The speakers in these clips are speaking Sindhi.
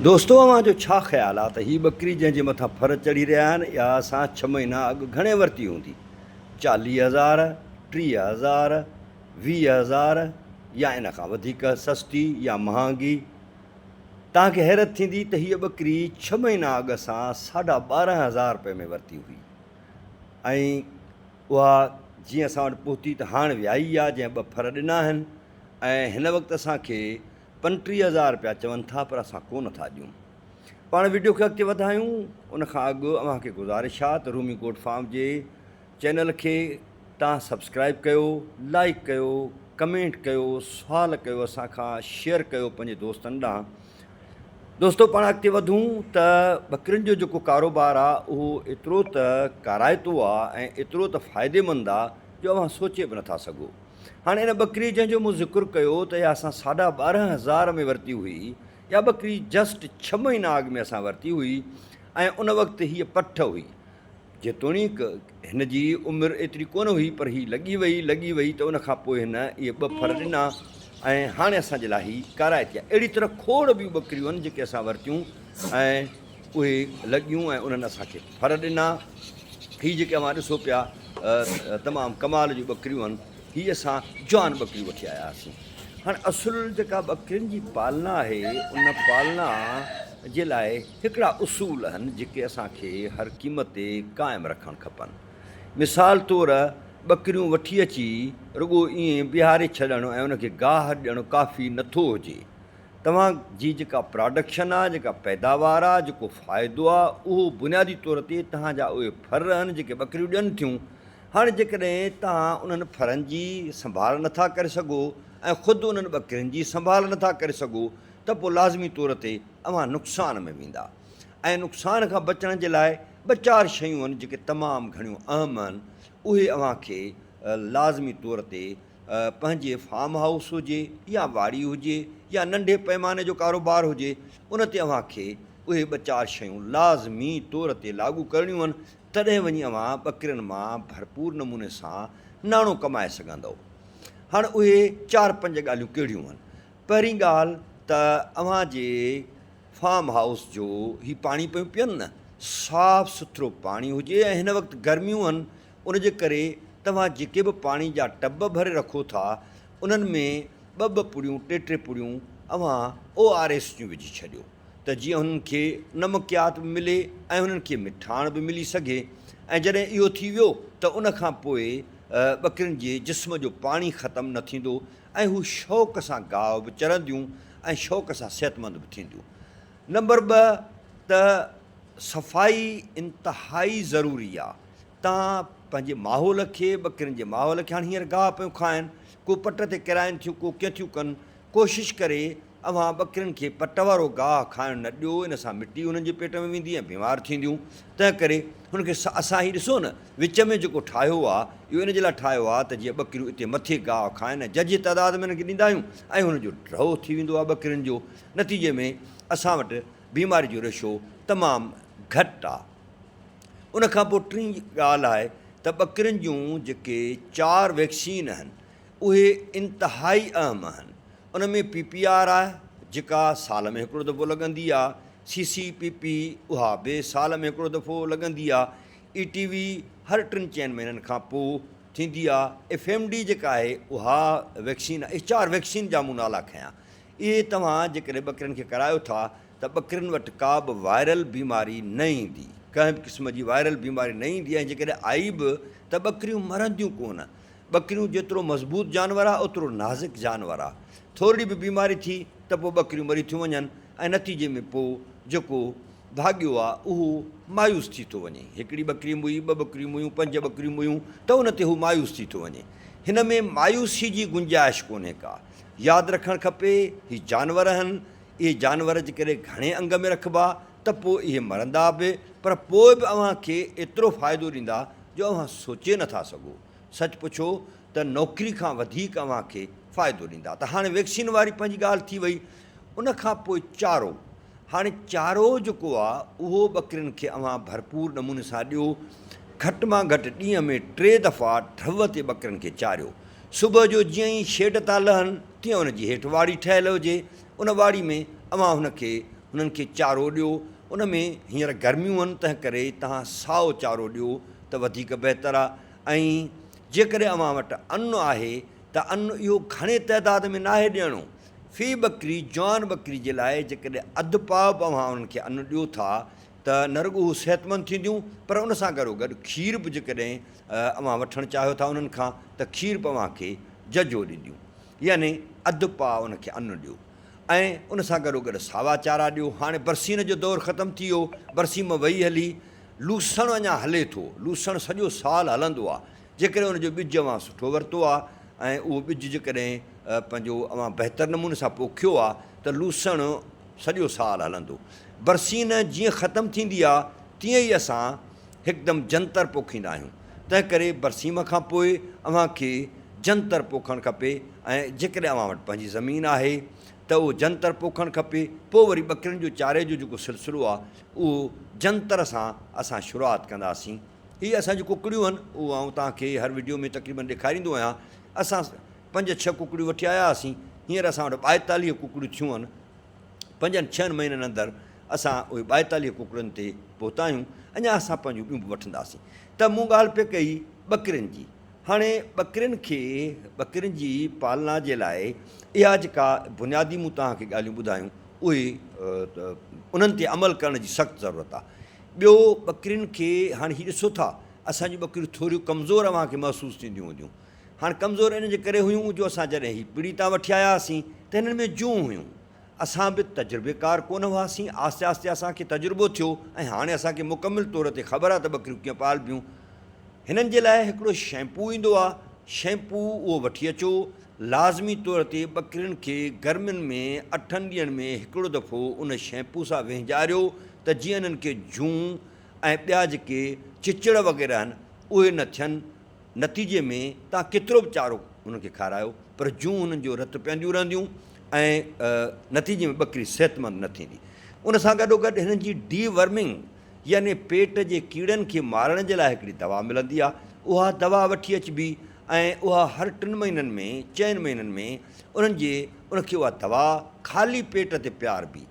دوستو اوهان جو ڇا خيال آ ته هي ٻڪري جنهن جي مٿان ڦر چڙهي رهيا آهن اها اسان ڇهه مهينا اڳ گهڻي ورتي هوندي؟ 40 هزار، 30 هزار، 20 هزار يا ان کان وڌيڪ سستي يا مهانگي؟ توهان کي حيرت ٿيندي ته هيء ٻڪري ڇهه مهينا اڳ اسان ساڍا 12 هزار رپئي ۾ ورتي هئي ۽ اها جيئن اسان وٽ پهتي ته هاڻ ويائي آ جنهن ٻه ڦر ڏنا آهن ۽ هن وقت اسان کي 35 هزار رپيا چون ٿا پر اسان ڪو نه ٿا ڏيون. پاڻ وڊيو کي اڳتي وڌايون ان کان اڳ اوهان کي گذارش آ ته رومي گوٽ فارم جي چينل کي تان سبسڪرائب ڪيو لائيڪ ڪيو ڪمينٽ ڪيو سوال ڪيو اسان کان شيئر ڪيو پنهنجي دوستن ڏانهن. دوستو پاڻ اڳتي وڌون ته ٻڪرين جو جيڪو ڪاروبار آ اهو ايترو ته ڪارائتو آ ۽ ايترو ته فائديمند آ جو اوهان سوچي به نٿا سگهو. هاڻي ان ٻڪري جنهن جو مون ذڪر ڪيو ته اها اسان ساڍا 12 هزار ۾ ورتي هئي، اها ٻڪري جسٽ ڇهه مهينا اڳ ۾ اسان ورتي هئي ۽ ان وقت هيء پٺ هئي. جيتوڻيڪ هن جي عمر ايتري ڪونه هئي پر هي لڳي وئي، لڳي وئي ته ان کان پوء هن اهي ٻه ڦر ڏنا ۽ هاڻي اسان جي لاء هي ڪارائتي آهي. اهڙي طرح کوڙ ٻيون ٻڪريون آهن جيڪي اسان ورتيون ۽ اهي لڳيون ۽ انهن اسان کي ڦر ڏنا. هي جيڪي اوهان ڏسو پيا تمام ڪمال جون ٻڪريون آهن. هي اسان جوان ٻڪريون وٺي آيا هئاسين. هاڻي اصل جيڪا ٻڪرين جي پالنا آهي ان پالنا جي لاء هڪڙا اصول آهن جيڪي اسان کي هر قيمت تي قائم رکڻ کپن. مثال طور ٻڪريون وٺي اچي رڳو ائين بيهاري ڇڏڻ ۽ ان کي گاهه ڏيڻ ڪافي نٿو هجي. توهان جي جيڪا پراڊڪشن آ، جيڪا پيداوار آ، جيڪو فائدو آ، اهو بنيادي طور تي توهان جا اهي ڦر آهن جيڪي ٻڪريون ڏين ٿيون. هاڻي جيڪڏهن توهان انهن ڦرن جي سنڀال نٿا ڪري سگهو ۽ خود انهن ٻڪرين جي سنڀال نٿا ڪري سگهو ته پوء لازمي طور تي اوهان نقصان ۾ ويندا ۽ نقصان کان بچڻ جي لاء ٻه چار شيون آهن جيڪي تمام گهڻيون اهم آهن اهي اوهان کي لازمي طور تي پنهنجي فارم هائوس هجي يا واڙي هجي يا ننڍي پئماني جو ڪاروبار هجي ان تي اوهان کي اهي ٻه چار شيون لازمي طور تي لاڳو ڪرڻيون آهن تڏهن وڃي اوهان ٻڪرين مان ڀرپور نموني سان ناڻو ڪمائي سگهندؤ. هاڻ اهي چار پنج ڳالهيون ڪهڙيون آهن؟ پهرين ڳالهه ته اوهان جي فارم هائوس جو هي پاڻي پيون پين نه صاف سٿرو پاڻي هجي ۽ هن وقت گرميون آهن ان جي ڪري توهان جيڪي به پاڻي جا ٽب ڀري رکو ٿا انهن ۾ ٻه ٻه پڙيون ٽي ٽي پڙيون اوهان او آر ايس جون وجهي ڇڏيو ته جيئن هنن کي نمڪيات به ملي ۽ هنن کي مٺاڻ به ملي سگهي ۽ جڏهن اهو ٿي ويو ته ان کان پوء ٻڪرين جي جسم جو پاڻي ختم نه ٿيندو ۽ هو شوق سان گاهه به چرنديون ۽ شوق سان صحتمند به ٿينديون. نمبر 2 ته صفائي انتهائي ضروري آ. تان پنهنجي ماحول کي، ٻڪرين جي ماحول کي، هاڻي هينئر گاهه پيون کائن، ڪو پٽ تي ڪيرائن ٿيون، ڪو ڪيئن ٿيون ڪن، ڪوشش ڪري اوهان ٻڪرين کي پٽ وارو گاهه کائڻ نه ڏيو، ان سان مٽي انهن جي پيٽ ۾ ويندي ۽ بيمار ٿينديون، تنهن ڪري هن کي اسان هي ڏسو نه وچ ۾ جيڪو ٺاهيو آ، اهو ان جي لاء ٺاهيو آ ته جيئن ٻڪريون اتي مٿي گاهه کائن ۽ ججهي تعداد ۾ انهن کي ڏيندا آهيون ۽ هن جو ڍؤ ٿي ويندو آ ٻڪرين جو، نتيجي ۾ اسان وٽ بيماري جو ريشو تمام گهٽ آ. ان کان پوء ٽين ڳالهه آهي ته ٻڪرين جون جيڪي چار ويڪسين آهن اهي انتهائي اهم آهن. ان ۾ پي پي آر آهي جيڪا سال ۾ هڪڙو دفعو لڳندي آهي، سي سي پي پي اها به سال ۾ هڪڙو دفعو لڳندي آهي، اي ٽي وي هر ٽن چئن مهينن کان پوء ٿيندي آهي، ايف ايم ڊي جيڪا آهي اها ويڪسين آهي. اهي چار ويڪسين جا مون نالا کنيا. اهي توهان جيڪڏهن ٻڪرين کي ڪرايو ٿا ته ٻڪرين وٽ ڪا به وائرل بيماري نه ايندي، ڪنهن به قسم جي وائرل بيماري نه ايندي ۽ جيڪڏهن آئي به ته ٻڪريون مرنديون ڪونه. ٻڪريون جيترو مضبوط جانور آ اوترو نازڪ جانور آ. ٿورڙي به بيماري ٿي ته پوء ٻڪريون مري ٿيون وڃن ۽ نتيجي ۾ پوء جيڪو ڀاڳيو آ اهو مايوس ٿي ٿو وڃي. هڪڙي ٻڪري موئي، ٻه ٻڪريون مويون، پنج ٻڪريون مويون ته ان تي هو مايوس ٿي ٿو وڃي. هن ۾ مايوسي جي گنجائش ڪونهي ڪا. ياد رکڻ کپي هي جانور اهن، اهي جانور جيڪڏهن گهڻي انگ ۾ رکبا ته پوء اهي مرندا به پر پوء به اوهان کي ايترو فائدو ڏيندا جو اوهان سوچي نٿا سگهو. سچ پڇو ته نوڪري کان وڌيڪ اوهان کي فائدو ڏيندا. ته هاڻي ويڪسين واري پنهنجي ڳالهه ٿي وئي. ان کان پوء چارو. هاڻي چارو جيڪو آ اهو ٻڪرين کي اوهان ڀرپور نموني سان ڏيو. گهٽ مان گهٽ ڏينهن ۾ ٽي دفعا ڍؤ تي ٻڪرين کي چاريو. صبح جو جيئن ئي شيڊ تان لهن تيئن ان جي هيٺ واڙي ٺهيل هجي. ان واڙي ۾ اوهان هن کي هنن کي چارو ڏيو، ان ۾ هينئر گرميون آهن تنهن ڪري توهان سائو چارو ڏيو ته وڌيڪ بهتر آهي ۽ جيڪڏهن اوهان وٽ ان آهي ته ان اهو گهڻي تعداد ۾ ناهي ڏيڻو. في ٻڪري جوان ٻڪري جي لاء جيڪڏهن اڌ پاء به اوهان انهن کي ان ڏيو ٿا ته نه رڳو هو صحتمند ٿينديون پر ان سان گڏوگڏ کير به جيڪڏهن اوهان وٺڻ چاهيو ٿا انهن کان ته کير به اوهان کي ججهو ڏينديون يعني اڌ پاء ان کي ان ڏيو ۽ ان سان گڏوگڏ ساوا چارا ڏيو. هاڻي برسين جو دور ختم ٿي ويو، برسيم وئي هلي، لوسڻ اڃا هلي ٿو، لوسڻ سڄو سال هلندو آ، جيڪڏهن ان جو ٻج اوهان سٺو ورتو آ ۽ اهو ٻج جيڪڏهن پنهنجو اوهان بهتر نموني سان پوکيو آ ته لوسڻ سڄو سال هلندو. برسين جيئن ختم ٿيندي آ تيئن ئي اسان هڪدم جنتر پوکيندا آهيون. تنهنڪري برسيم کان پوء اوهان کي جنتر پوکڻ کپي ۽ جيڪڏهن اوهان وٽ پنهنجي زمين آهي ته اهو جنتر پوکڻ کپي. پوء وري ٻڪرين جو چاري جو جيڪو سلسلو آ اهو جنتر سان اسان شروعات ڪنداسين. هي اسان جون ڪڪڙيون آهن اهو آئون توهان کي هر وڊيو ۾ تقريبن ڏيکاريندو آهيان. اسان پنج ڇهه ڪڪڙيون وٺي آيا هئاسين. هينئر اسان وٽ 42 ڪڪڙيون ٿيون آهن. پنجن ڇهن مهينن اندر اسان اهي 42 ڪڪڙين تي پهتا آهيون. اڃا اسان پنهنجون ٻيون به وٺنداسين. ته مون ڳالهه پئي ڪئي ٻڪرين جي. هاڻي ٻڪرين کي ٻڪرين جي پالنا جي لاء اها جيڪا بنيادي مون توهان کي ڳالهيون ٻڌايون اهي انهن تي عمل ڪرڻ جي سخت ضرورت آهي. ٻيو ٻڪرين کي هاڻي هي ڏسو ٿا اسان جون ٻڪريون ٿوريون ڪمزور اوهان کي محسوس ٿينديون هونديون. هاڻ ڪمزور ان جي ڪري هيون جو اسان جڏهن هي پڙي تان وٺي آيا هئاسين ته هنن ۾ جون هيون. اسان به تجربيڪار ڪونه هئاسين، آهستي آهستي اسان کي تجربو ٿيو ۽ هاڻي اسان کي مڪمل طور تي خبر آهي ته ٻڪريون ڪيئن پالبيون. هنن جي لاء هڪڙو شيمپو ايندو آهي، شيمپو اهو وٺي اچو. لازمي طور تي ٻڪرين کي گرمين ۾ اٺن ڏينهن ۾ هڪڙو دفعو ان شيمپو سان وهنجاريو ته جيئن انهن کي جون ۽ ٻيا جيڪي چچڙ وغيره آهن اهي نه ٿين. نتيجي ۾ توهان ڪيترو به چارو انهن کي کارايو پر جون انهن جو رت پيئنديون رهنديون ۽ نتيجي ۾ ٻڪري صحتمند نه ٿيندي. ان سان گڏوگڏ هنن جي ڊي ورمنگ يعني پيٽ جي ڪيڙن کي مارڻ جي لاء هڪڙي دوا ملندي آهي اها دوا وٺي اچبي ۽ اها هر ٽن مهينن ۾ چئن مهينن ۾ انهن جي ان کي اها دوا خالي پيٽ تي پياربي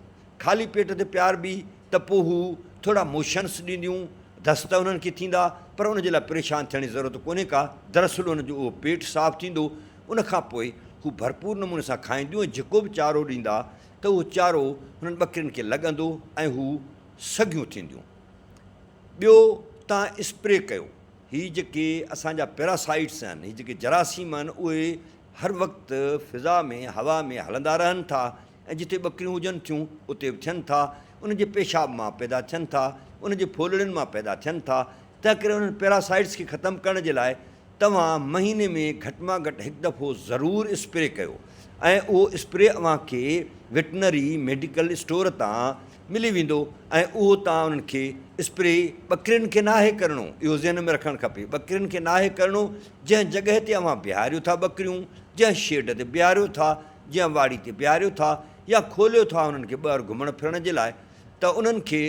خالي پيٽ تي پياربي ته پوء هو ٿورا موشنس ڏينديون، دست انهن کي ٿيندا، پر ان جي لاء پريشان ٿيڻ جي ضرورت ڪونهي ڪا، دراصل انهن جو اهو پيٽ صاف ٿيندو، ان کان پوء هو ڀرپور نموني سان کائينديون ۽ جيڪو به چارو ڏيندا ته اهو چارو هنن ٻڪرين کي لڳندو ۽ هو سگهيون ٿينديون. ٻيو تان اسپري ڪيو. هي جيڪي اسان جا پيراسائيٽس آهن، هي جيڪي جراثيم آهن، اهي هر وقت فضا ۾، هوا ۾ هلندا رهن ٿا، ۽ جتي ٻڪريون هجن ٿيون اتي به ٿين ٿا، انهن جي پيشاب مان پيدا ٿين ٿا، انهن جي ڦولڙين مان پيدا ٿين ٿا، تنهنڪري انهن پيراسائيٽس کي ختم ڪرڻ جي لاء توهان مهيني ۾ گهٽ مان گهٽ هڪ دفعو ضرور اسپري ڪيو ۽ اهو اسپري اوهان کي وٽنري ميڊيڪل اسٽور تان ملي ويندو ۽ اهو توهان انهن کي اسپري ٻڪرين کي ناهي ڪرڻو اهو ذهن ۾ رکڻ کپي ٻڪرين کي ناهي ڪرڻو جنهن جڳهه تي اوهان بيهاريو ٿا ٻڪريون جنهن شيڊ تي بيهاريو ٿا جنهن واڙي تي بيهاريو ٿا يا کوليو ٿا انهن کي ٻاهر گهمڻ ڦرڻ جي لاء ته انهن کي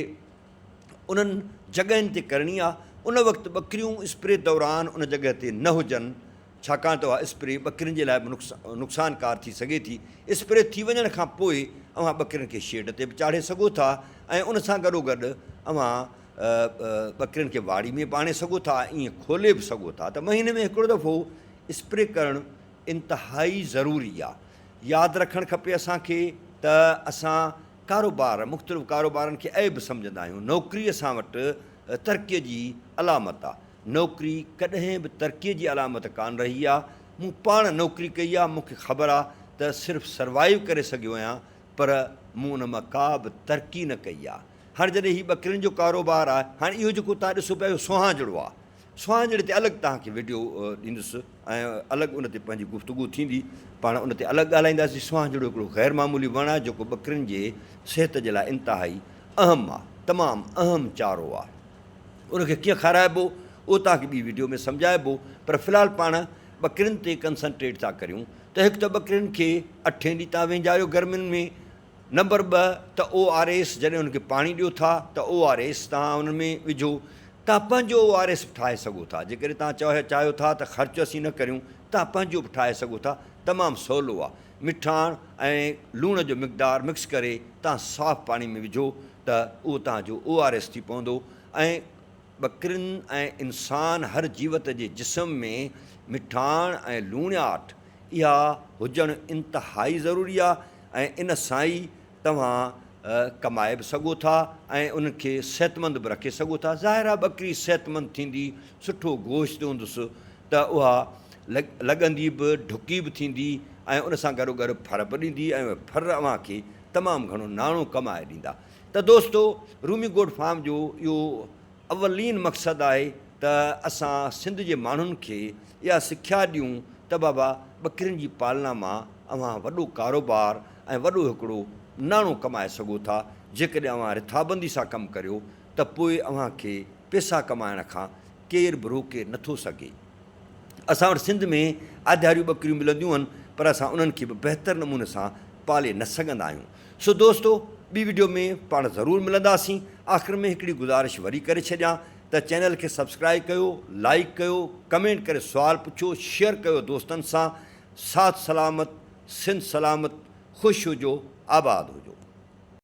انهن جڳهين تي ڪرڻي آ ان وقت ٻڪريون اسپري دوران ان جڳهه تي نه هجن ڇاڪاڻ ته اها اسپري ٻڪرين جي لاء به نقصانڪار ٿي سگهي ٿي اسپري ٿي وڃڻ کان پوء اوهان ٻڪرين کي شيڊ تي به چاڙهي سگهو ٿا ۽ ان سان گڏوگڏ اوهان ٻڪرين کي واڙي ۾ به آڻي سگهو ٿا ائين کولي به سگهو ٿا ته مهيني ۾ هڪڙو دفعو اسپري ڪرڻ انتهائي ضروري آ. ياد رکڻ کپي اسان کي ته اسان ڪاروبار مختلف ڪاروبارن کي عيب سمجهندا آهيون. نوڪري اسان وٽ ترقي جي علامت آ. نوڪري ڪڏهن به ترقي جي علامت ڪانه رهي آ. مون پاڻ نوڪري ڪئي آ مون کي خبر آ ته صرف سروائيو ڪري سگهيو آهيان پر مون ان مان ڪا به ترقي نه ڪئي آ. هاڻي جڏهن هي ٻڪرين جو ڪاروبار آ هاڻي اهو جيڪو توهان ڏسو پيا اهو سهانجڙو آ. سهانجڙي تي الڳ توهان کي وڊيو ڏيندس ۽ الڳ ان تي پنهنجي گفتگو ٿيندي پاڻ ان تي الڳ ڳالهائينداسين سهانجڙو هڪڙو غير معمولي وڻ آهي جيڪو ٻڪرين جي صحت جي لاء انتهائي اهم آهي تمام اهم چارو آهي ان کي ڪيئن کارائبو اهو توهان کي ٻي وڊيو ۾ سمجهائبو پر في الحال پاڻ ٻڪرين تي ڪنسنٽريٽ ٿا ڪريون ته هڪ ته ٻڪرين کي اٺين ڏينهن تان وهنجاريو گرمين ۾ نمبر ٻه ته او آر ايس جڏهن ان کي پاڻي ڏيو ٿا ته او آر ايس توهان ان ۾ وجهو. توهان پنهنجو او آر ايس به ٺاهي سگهو ٿا. جيڪڏهن توهان چاهيو ٿا ته خرچ اسين نه ڪريون توهان پنهنجو به ٺاهي سگهو ٿا. تمام سولو آ. مٺاڻ ۽ لوڻ جو مقدار مڪس ڪري توهان صاف پاڻي ۾ وجهو ته اهو توهان جو او آر ايس ٿي پوندو ۽ ٻڪرين ۽ انسان هر جيوت جي جسم ۾ مٺاڻ ۽ لوڻياٺ اها هجڻ انتهائي ضروري آهي ۽ ان سان ئي توهان ڪمائي به سگهو ٿا ۽ انهن کي صحتمند به رکي سگهو ٿا. ظاهر آهي ٻڪري صحتمند ٿيندي، سٺو گوشت هوندس ته اها لڳندي به، ڍڪي به ٿيندي ۽ ان سان گڏوگڏ ڦر به ڏيندي ۽ اهي ڦر اوهان کي تمام گهڻو ناڻو ڪمائي ڏيندا. ته دوستو رومي گوٽ فارم جو اهو اولين مقصد آهي ته اسان سنڌ جي ماڻهن کي اها سکيا ڏيون ته بابا ٻڪرين جي پالنا مان اوهان وڏو ڪاروبار ۽ وڏو هڪڙو ناڻو ڪمائي سگهو ٿا، جيڪڏهن اوهان رٿابندي سان ڪم ڪريو ته پوء اوهان کي پئسا ڪمائڻ کان ڪير به روڪي نٿو سگهي. اسان وٽ سنڌ ۾ آڌياريون ٻڪريون ملنديون هن پر اسان انهن کي به بهتر نموني سان پالي نه سگهندا آهيون. سو دوستو ٻي وڊيو ۾ پاڻ ضرور ملنداسين. آخر ۾ هڪڙي گذارش وري ڪري ڇڏيان ته چينل کي سبسڪرائيب ڪيو، لائيڪ ڪيو، ڪمينٽ ڪري سوال پڇو، شيئر ڪيو دوستن سان. ساٿ سلامت، سنڌ سلامت، خوش هجو، آباد هجو.